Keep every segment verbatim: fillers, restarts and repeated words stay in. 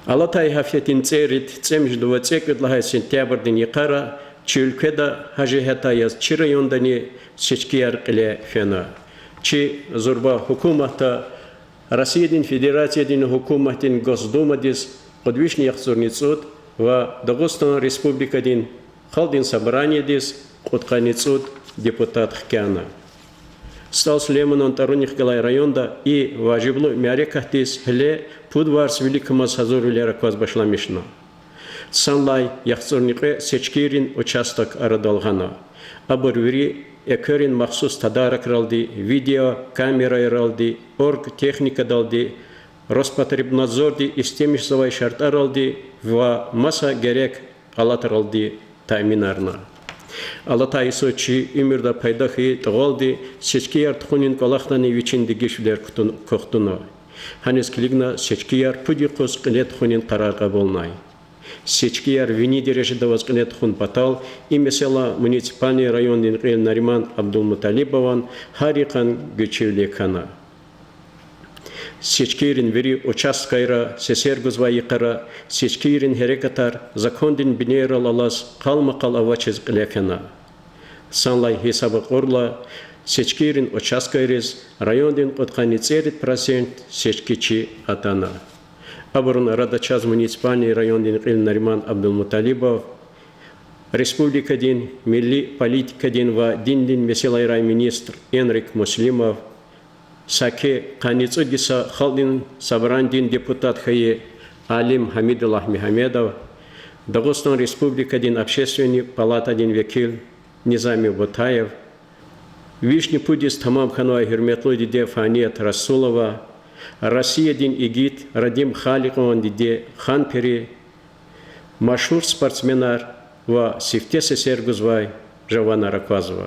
Алатай гьафтедин цӀерид цӀемуьжуьд ва цӀекӀуьд лагьай сентябрдин йикъара чи уьлкведа, гьа жигьетдай яз чи райондани сечкияр кьиле фена. Чи зурба гьукуматда Россиядин Федерациядин гьукуматдин Госдумадиз кьуд вишни яхцӀурни цӀуд ва Дагъустан Республикадин Халкьдин Собраниедиз кьудкъанни цӀуд депутат хкяна. СтӀал Сулейманан тӀварунихъ галай районда и важиблу мярекатдиз гьеле пуд варз виликамаз гьазурвилер акваз башламишна. Санлай яхцӀурни кьве сечкийрин участок арадал гъана. Абур вири экверин махсус тадаракралди, видеокамерайралди, оргтехникадалди, Роспотребнадзорди истемишзавай шартӀаралди ва маса герек алатралди таъминарна. Алатай йисуз чи уьмуьрда пайда хьайи тӀугъвалди сечкияр тухунин кӀвалахдани вичин дегишвилер кутун-, кухтуна. Гьаниз килигна сечкияр пуд юкъуз кьиле тухунин къарар кьабулнай. Сечкияр вини дережада аваз кьиле тухун патал и месэла муниципальный райондин кьил Нариман Абдулмуталибован гьар йикъан гуьчивилик хьана. Сечкийрин вири участкайра сесер гузвай йикъара сечкийрин гьерекатар закондин бинейрал алаз къалмакъал авачиз кьиле фена. Санлай гьисаб акьурла, сечкийрин участкайриз райондин кьудкъанни цӀерид процент сечкичи атана. Абурун арада чаз муниципальный райондин кьил Нариман Абдулмуталибов, республикадин милли политикадин ва диндин месэлайрай министр Энрик Муслимов, саки къанни цӀуд йиса Халкьдин Собранидин депутат хьайи Алим Гьамидуллагь Мегьамедов, Дагъустан Республикадин Общественный палатадин векил Низами Бутаев, вишни пуд йис тамам хьанвай гьуьрметлу диде Фаният Расулова, Россиядин игит Радим Халикьован диде Ханпери, машгьур спортсменар ва сифте сесер гузвай жаванар аквазва.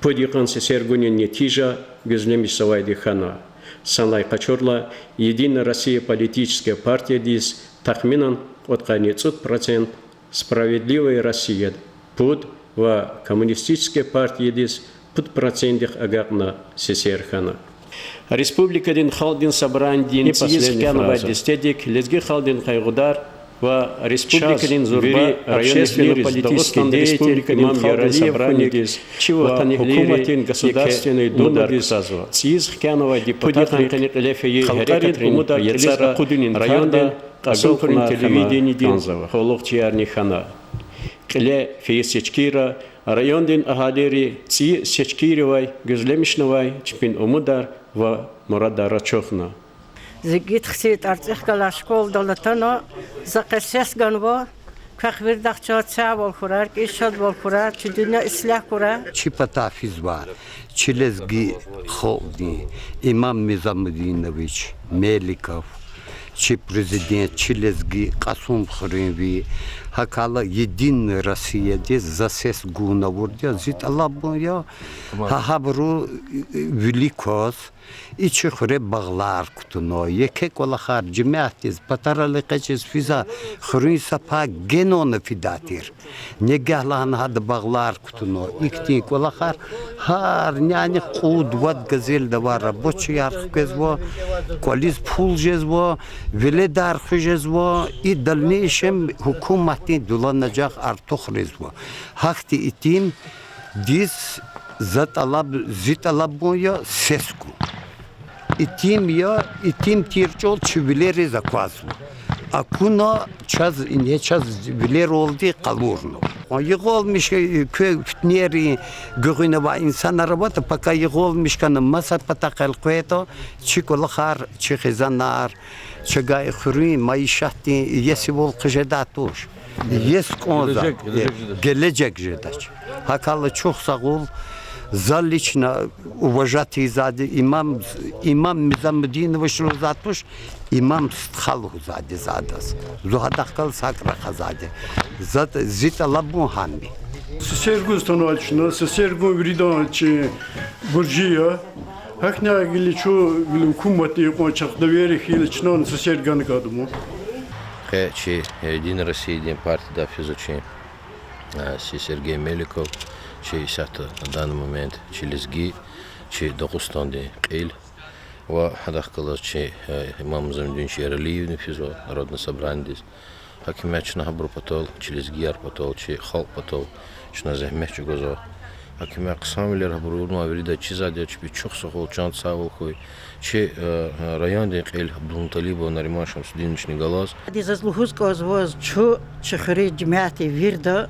Пуд йикъан сесер гунин нетижа гуьзлемишзавайди хьана. Санлай къачурла, Единая Россия политическая партиядиз тахминан кьудкъанни цӀуд процент, Справедливая Россия пуд ва Коммунистическая партиядиз пуд процентдихъ агакьна сесер хьана. Республикадин Халкьдин Собранидин цӀийиз хкянавай дестедик Лезги халкьдин къайгъудар ва республикадин зурба общественно-политический деятель Имам Яралиев хьуник чи ватанэгьлийри еке умудар кутазва. ЦӀийиз хкянавай депутатрихъ, къени кьиле фейи халкьарин умудар кьилиз акъудунин райондин кьасумхуьруьн телевидениедин къуллугъчиярни хьана. Кьиле фейи сечкийра райондин агьалийри цӀийи сечкийривай гуьзлемишнавай чпин умудар ва мурадар ачухна. Зи гид хци ТӀарцӀихъ галай школадал атана, за къе сес ганва, квехъ виридахъ чаз сагъвал хьурай, рикӀиз шадвал хьурай, чи дуьнья ислягь хьурай. Чи патай физвай, чи лезги халкьдин Имам Низамудинович Меликов, чи президент, чи лезги Кьасумхуьруьнви, гьакӀ хьайила Единая Россиядиз за сес гун авурди я, зи тӀалабун я, гьа гьабуру вилик кваз, и чи хуьре багълар кутуна, еке кӀвалахар жемятдиз, патарал экъечӀиз физва, хуьруьн са пай генани фидай тир. Неге лагьана гьада багълар кутуна, ихьтин кӀвалахар гьар нянихъ кьуд-вад газелидавай рабочияр хквезва, кӀвализ пул жезва, веледар хуьз жезва, и дальнейшем гьукуматдин дуланажагъ артух жезва. Гьахьтин итимдиз за тӀалаб, зи тӀалабун я сес гун. Итим я, итим тир чӀал чи вилериз аквазва. Акуна чаз, ингье чаз вилералди къалурна. Йигъалмиш, квев фитнейрин гуьгъуьна авай инсанар аватӀа, пака йигъалмиш хьана маса патахъ элкъвейтӀа, чи кӀвалахар, чи хизанар, чавай хуьруьн майишатдин иесивал хъжедай туш. Иеси кӀанзавай, гележег жедач. ГьакӀ хьайила чухсагъул, за лично уважать ийизвайди имам, имам Низамудинович лугьузвайди туш, имам стха лугьузвайди за адаз. Зун гьадахъ галаз гьакӀ рахазвайди. За, зи тӀалабун гьам я. Сесер гуз атанвайди чна, сесер гун виридан чи буржи я. Гьахьна гила чун, гила гьукуматди кьван чахъ доверие хьайила чна сесер гана кӀанда ман. Къе чи Единая Россиядин партиядай физвай чи, а, Сергей Меликов, чи исятда, данный момент, чи лезги, чи Дагъустандин кьил. Ва гьадахъ галаз чи, э, Имам Замдинович Яралиевни физва Народный собранидиз. Гьакимат чна гьабур патал, чи лезгияр патал, чи халкь патал чна зегьмет чӀугвазва. Гьакимат хъсанвилер гьабур авунвай вирида чизвайди я, чпи чухсагъул, чан сагъвал хьуй. Чи, э, э, райондин кьил Абдулмуталибов Нариман Шамсудиновични галаз. Гьади заз лугьуз кӀанзава, чун, чи хуьруьн жемятди вирида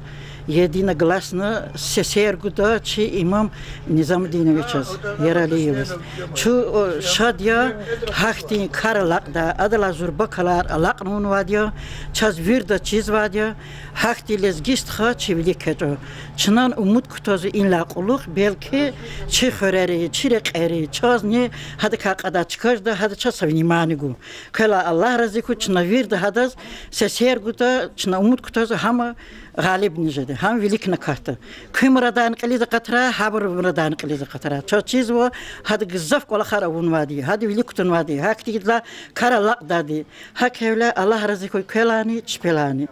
единогласно сесер гуда чи Имам Низамудиновичаз, Яралиеваз. Чун, о, шад я, гьахьтин кар алакьдай, адалай зурба калар алакьнавунвайди я, чаз вирида чизвайди я, гьахьтин лезги стха чи вилик экъечӀун. Чнани умуд кутазва инлай кьулухъ, белки чи хуьрери, чи рекьери чазни гьадакай кьадай чка жеда, гьада чаз са внимание гун. Квелай Аллагь рази хьуй, чна вирида гьадаз сесер гуда, чна умуд кутазва гьам гъалибни жеда, гьам виликна катда. Куь мурадарни кьилиз акъатрай, гьабурун мурадарни кьилиз акъатрай. Чаз чизва, гьада гзаф кӀвалахар авунвайди, гьада вилик кутунвайди, гьахьтинлай кар алакьдайди. ГьакӀ хьайила Аллагь рази хьуй квелайни, чпелайни.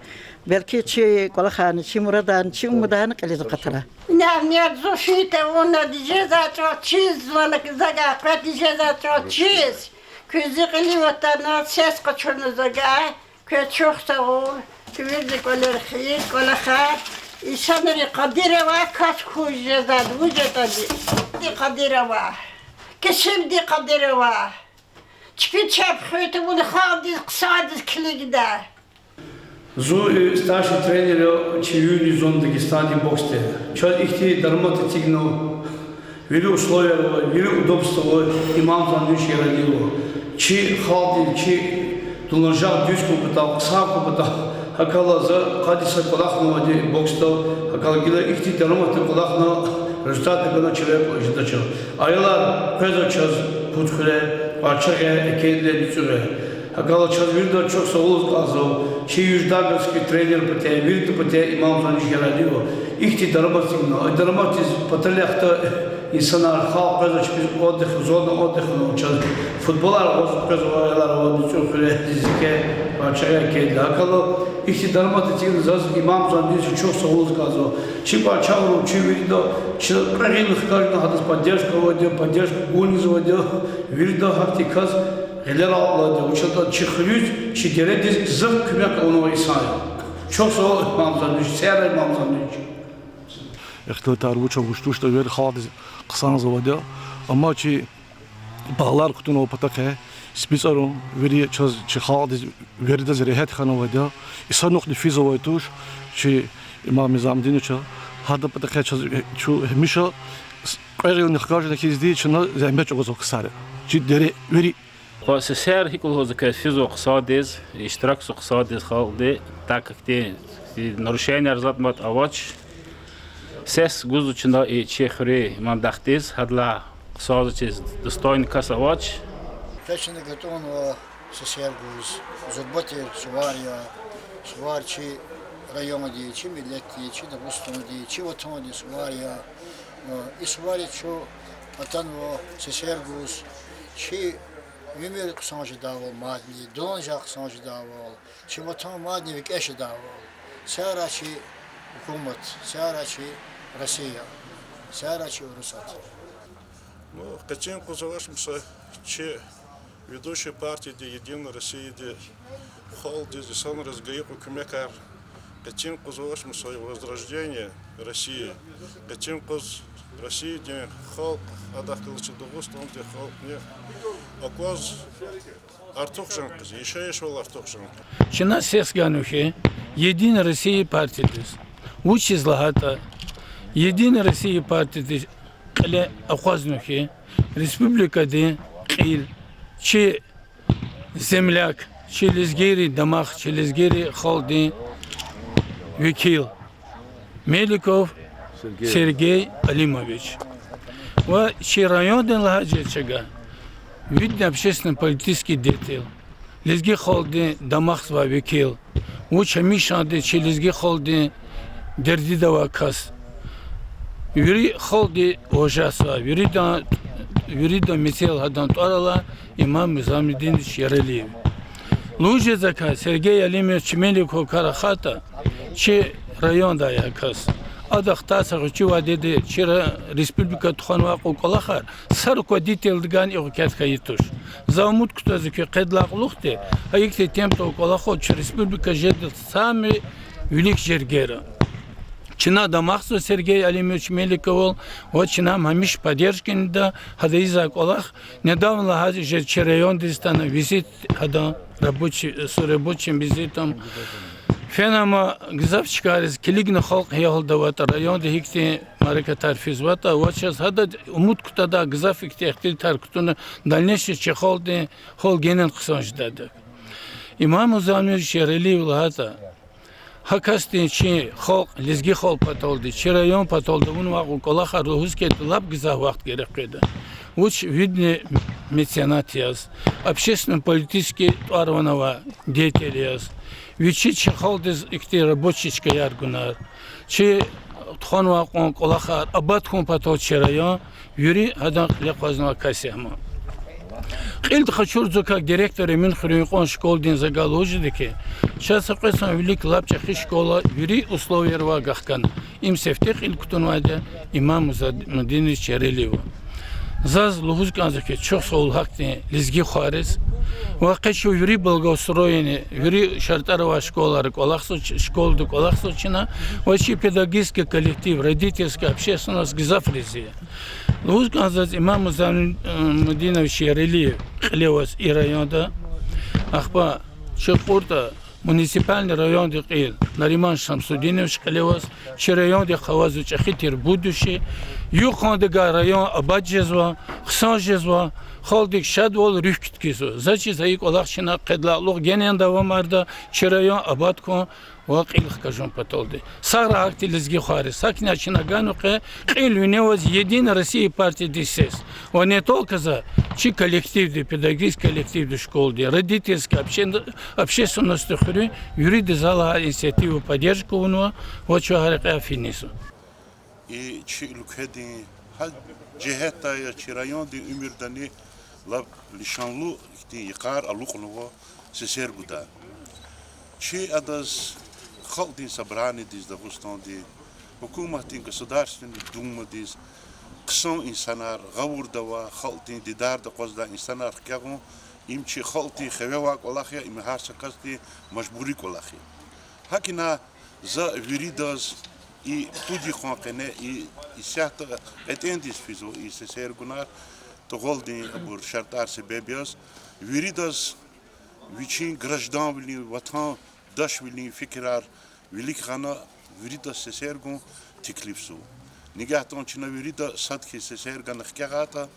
Белки чи кӀвалахарни, чи мурадарни, чи умударни кьилиз акъатрай. Ням-ням зун фейи тавуна, диде за чӀал чиз, зун за гьакъвед, диде за чӀал чиз. Куьн зи кьилив атана, сес къачуна за гьа, квез чухсагъул, куь виридан кӀвалер хийир, кӀвалахар. Инсанри къадир авай кас хьуй жезвайди, вуж ятӀани. Ди къадир авай, кесибди къадир авай. Чпи чеб хуьй тавуна халкьдиз, хъсандиз килигда. Зун, э, старший тренер я чи юный зонадай Дагъустандин боксдин. Чаз ихьтин дарамат эцигна, вири условияр ава, вири удобстваяр ава Имам Замдинович Яралиева. Чи халкьдиз, чи дуланажагъ дуьз хьун патал, хъсан хьун патал, гьакӀ галаз за къадиса кӀвалахнавайди боксда, гьакӀ галаз гила ихьтин дараматдин кӀвалахна, результатни гана чи векь жедач. Аялар къвезва чаз Пуд хуьре, Къарчагъе, Экендиде, НуцӀуьгъе. ГьакӀ галаз чаз виридаз чухсагъул лугьуз кӀанзава чи юждагорский тренер патал, виридан патал Имам Замдинович Яралиева. Ихьтин дарамат эцигна, а дараматдин паталай хьтин инсанар, халкь къвезва чпиз отдых, зона отдыха чаз футболар гъиз къвезва аялар НуцӀуьгъ хуьре, Лезгиде, Къарчагъе, Экендиде. ГьакӀ галаз ихьтин дарамат эцигна, заз Имам Замдиновичаз чухсагъул лугьуз кӀанзава. Чи Къарчагърал, чи вирида, чна кьве гъилни хкажна гьадаз поддержка авайди я, поддержка гуниз авайди я, вирида гьахьтин кас гъилерал алайди я, вучиз лагьайтӀа чи хуьруьз, чи дередиз гзаф куьмек авунвай инсан я. Чухсагъул, Имам Замдинович, сагърай, Имам Замдинович. Ихтилатар вуч вуч туштӀа вири халкьдиз хъсанзавайди я, амма чи багълар кутунвай патахъай, СпецӀарун, вири чаз, чи халкьдиз, виридаз регьят хьанвайди я, инсанрихъди физвай туш чи Имам Низамудинович. Гьадан патахъай чаз, э, чун гьамиша с-, кьве гъилни хкажна хьиз, чна зегьмет чӀугвазва ксари, чи дере вири. Къван сесер гьикӀ лугьузва квез, физва хъсандиз, иштиракзава хъсандиз халкьди, так как ди, и нарушенияр затӀ-матӀ авач. Сес гузва чна и чи хуьруьн имамдиндиз, гьадалай хъсанзавачиз достойный кас авач. Къе чна гатӀунва сесер гуз, зурба тир сувар я, сувар чи райондин, чи миллетдин, чи Дагъустандин, чи ватандин сувар я. И сувариз чун атанва сесер гуз, чи уьмуьр хъсан жедайвал мадни, дуланажагъ хъсан жедайвал, чи ватан мадни викӀегь жедайвал. Сагърай чи гьукумат, сагърай чи Россия, сагърай чи Урусат. Ну, къенин юкъуз авач маса чи ведущий партияди, Единая Россияди, халкьдиз, инсанриз гайи кьван куьмекар. Къенин юкъуз авач маса Возрождение России. Къенин юкъуз Россиядин халкь, гьадахъ галаз чи Дагъустандин халкьни акваз артух жан хъийиз, яшайишвал артух жан хъийиз. Чна сес ганва хьи Единая Россия партиядиз. Вучиз лагьайтӀа Единая Россия партиядиз кьиле акъвазнава хьи республикадин кьил, чи земляк, чи лезгийрин дамах, чи лезгийрин халкьдин векил Меликов Сергей Алимович. Ва чи райондин лагьай жер чӀал, видный общественно-политический деятель, лезги халкьдин дамахзавай векил, вуч гьамишанда чи лезги халкьдин дердида авай кас, вири халкьди уважать ийизвай, виридан, виридан мецел гьадан тӀвар алай Имам Низамудинович Яралиев. Лугьуз жезвайди я, Сергей Алимович Меликован кар ахайтӀа, чи райондай я кас. Ада хтаса гъвечӀи вадеда чира республика тухванвай кьван кӀвалахар са руководительдивайни икьван кӀвалах хьайи туш. За умуд кутазва хьи, къедалай кьулухъди гьа ихьтин темпдал кӀвалахал чи республика жеда самый вилик жергейра. Чна дамахзава Сергей Алимович Меликовал ва чна ам гьамиша поддержка ийида гьадан ийизвай кӀвалах. Недавно лагьайди жез чи райондиз атана визит гьадан рабочий, с рабочим визитом. Фена ама гзаф чкайриз килигна халкь гьялда аватӀа, районда гьихьтин мярекатар физватӀа, ва чаз гьада умуд кутада гзаф ихьтин ихтилатар кутуна дальнейший чи халкьдин гьал генани хъсан жедайдак. Имам Музамилович Яралиев лагьайтӀа, гьа касдин чи халкь, лезги халкь паталди, чи район паталди авунвай кьван кӀвалахар лугьуз хьайитӀа лап гзаф вахт герек къведа. Вуч видный меценат яз, общественно-политический тӀвар-ван авай деятель яз, вичи чи халкьдиз ихьтин рабочий чкаяр гунар, чи тухванвай кьван кӀвалахар абад хьун патал чи район, вири гьадан кьиле акъвазнавай кас я ам. Кьилди къачурзавай как директор Эминхуьруьн кьван школадин за галуз жеда хьи, чаз са кьве йисан вилик лап чӀехи школа вири условияр авай вахкана. Им сифте кьил кутунвайди я Имам Музамудинович Яралиева. Заз лугьуз кӀанзава хьи, чухсагъул гьахьтин лезги хвариз, ва къе чун вири благоустроенный, вири шартӀар авай школада кӀвалахзава, школада кӀвалахзава чна, ва чи педагогический коллектив, родительская общественность гзаф рази я. Лугьуз кӀанзава заз, Имам Музамудинович Яралиев кьиле аваз и районда, ахпа чи Кьуртӏа муниципальный райондин кьил Нариман Шамсудинович кьиле аваз, чи райондихъ авазва чӀехи тир будущий, юкьван дагай район абад жезва, хъсан жезва, халкьдик шадвал, руьгь куьтягьизва. Заз чиз гьа и кӀвалах чна къедалай кьулухъ генани давамарда, чи район абад хьун ва кьил хкажун паталди. Сагърай гьахьтин лезги хвариз. Гьакӏни чна ганва къе кьил вине аваз Единая Россия партиядин сес. Ва не только за, чи коллективди, педагогический коллективди школадин, родительский, общен-, общественностьди хуьруьн, вирида за лагьай инициатива поддержка авунва ва чун гьа рекьяй финизва. И чи уьлкведин, гьа жигьетдай яз чи райондин уьмуьрдани лап лишанлу ихьтин йикъар алукьнава сесер гудай. Чи адаз, Халкьдин Собраниедиз Дагъустандин, гьукуматдин, Государственный Думадиз хъсан инсанар, гъавурда авай, халкьдин дидарда акъваздай инсанар хкягъун, им чи халкьдин хиве авай кӏвалах я, им гьар са касдин мажбури кӏвалах я. Гьакӏ ина за виридаз и пуд йикъан къене, и исятда кьетӏендиз физва и сесер гунар, тӏугъвалдин абур шартӏар себеб яз, виридаз вичин гражданвилин, ватандашвилин фикирар вилик гъана, виридаз сесер гун теклифзава. Нигагьдан чна вирида сад хьиз сесер гана хкягъайтӏа,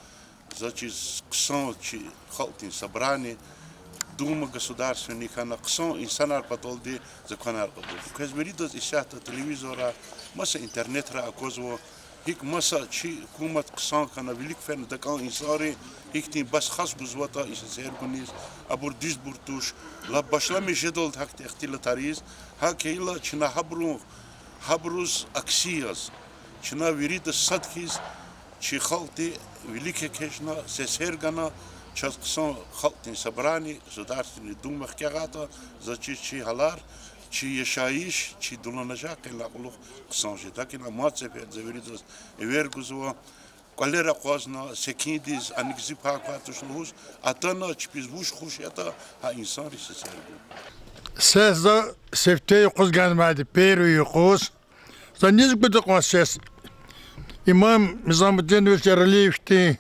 за чиз хъсан чи Халкьдин Собрание, Дума Государственный хьана, хъсан инсанар паталди за кванар кьадар. Квез виридаз исятда телевизоррай, маса интернетрай аквазва, гьикӏ маса чи гьукумат хъсан хьана, вилик фена такӏан инсанри гьихьтин бас хас гузватӏа и сесер гуниз, абур дуьзбур туш, лап башламишдалди гьахьтин ихтилатар ийиз, гьакӏ хьайила чна гьабурун, гьабуруз акси яз, чна вирида сад хьиз чи халкьди вилик экечӏна, сесер гана, чаз хъсан Халкьдин Собрание, Государственный Дума хкягъайтӏа, за чиз чи гьалар, чи яшайиш, чи дуланажагъ къенлай кьулухъ хъсан жеда. Гьакӏ ина мад сеферда за виридаз эвер гузва, кӏвалера акъвазна, секиндиз, аникзи пай квай туш лугьуз, атана, чпиз вуч хуш ятӏа, гьа инсанриз сесер гун. Сес за сифте юкъуз ганвайди, первый юкъуз. За низ гуда кьван сес? Имам Низамудинович Яралиев хьтин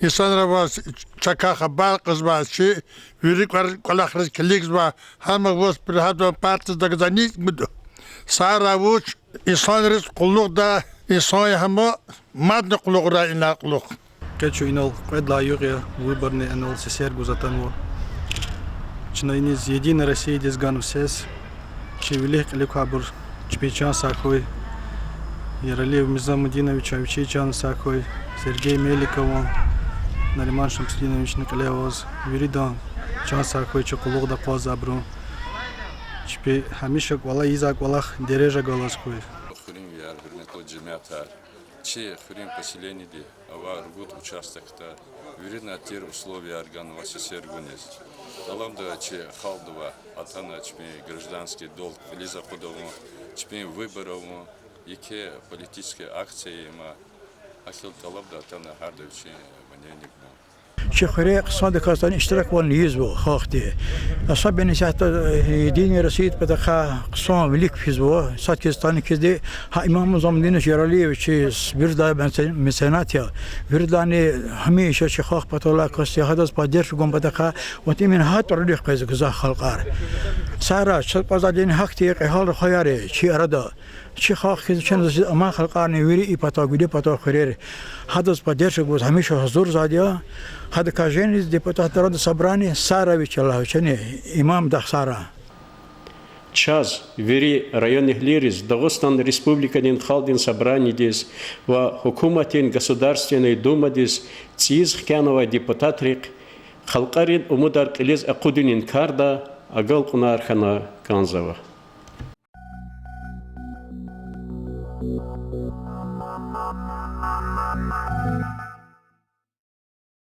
инсанар аваз, чакай хабар кьазвай, чи вири кӏвал-, кӏвалахриз килигзавай, гьам аваз, пиргьадан партиядик за низ гуда? Сагърай вуч, инсанриз къуллугъдай инсан я гьам, мадни къуллугърай инлай кьулухъ. Къе чун инал кьвед лагьай югъ я, выборный, инал сесер гуз атанва. Чна иниз Единая Россиядиз ганва сес. Чи вилик-кьилик квайбур чпин чан сагъ хьуй. Яралиев Низамудиновичан вичин чан сагъ хьуй. Сергей Меликован, Нариман Шамсудиновични кьиле аваз, виридан чан сагъ хьуй чи къуллугъда акъвазайбурун. Чпи гьамиша кӏвале ийизвай кӏвалах дережа галаз хьуй. Хуьруьнвияр, гьуьрметлу жемятар, чи хуьруьн поселениеди авай ругуд участокда вирина тир условияр ганва сесер гуниз. Алавда чи халкьдивай атана чпин гражданский долг кьилиз акъуд авун, чпин выбор авун, Еке политический акция я им, гьахьтин тӀалабда атана гьарда вичин мнениени гун. Чи хуьре хъсандаказ атана иштираквални ийизва халкьди. Особенно исятда, э, Единая Россиядин патахъай хъсан вилик физва, сад хьиз атана хьизди, гьа Имам Замудинович Яралиевич чи виридалай меценат я, виридалайни гьамиша чи халкь паталай кас я, гьадаз поддержка гун патахъай, вот именно гьа тӀварунихъ къвезва гзаф халкьар. Сагърай, чаз кӀанзавайди гьахьтин кьегьал рухваяр я чи арада. Чи халкь хьиз чна заз амай халкьарни вири и патал, гуьлуь патал хуьрер, гьадаз поддержка гуз гьамиша гьазурзавайди я. Гьадакай жени депутат Народного собрания, сагърай вичелай, вични имамдахъ сагърай. Чаз, вири районэгьлийриз, Дагъустан Республикадин Халкьдин Собраниедиз ва гьукуматдин Государственный Думадиз цӀийиз хкянавай депутатрихъ халкьарин умудар кьилиз акъудунин карда агалкьунар хьана кӀанзава.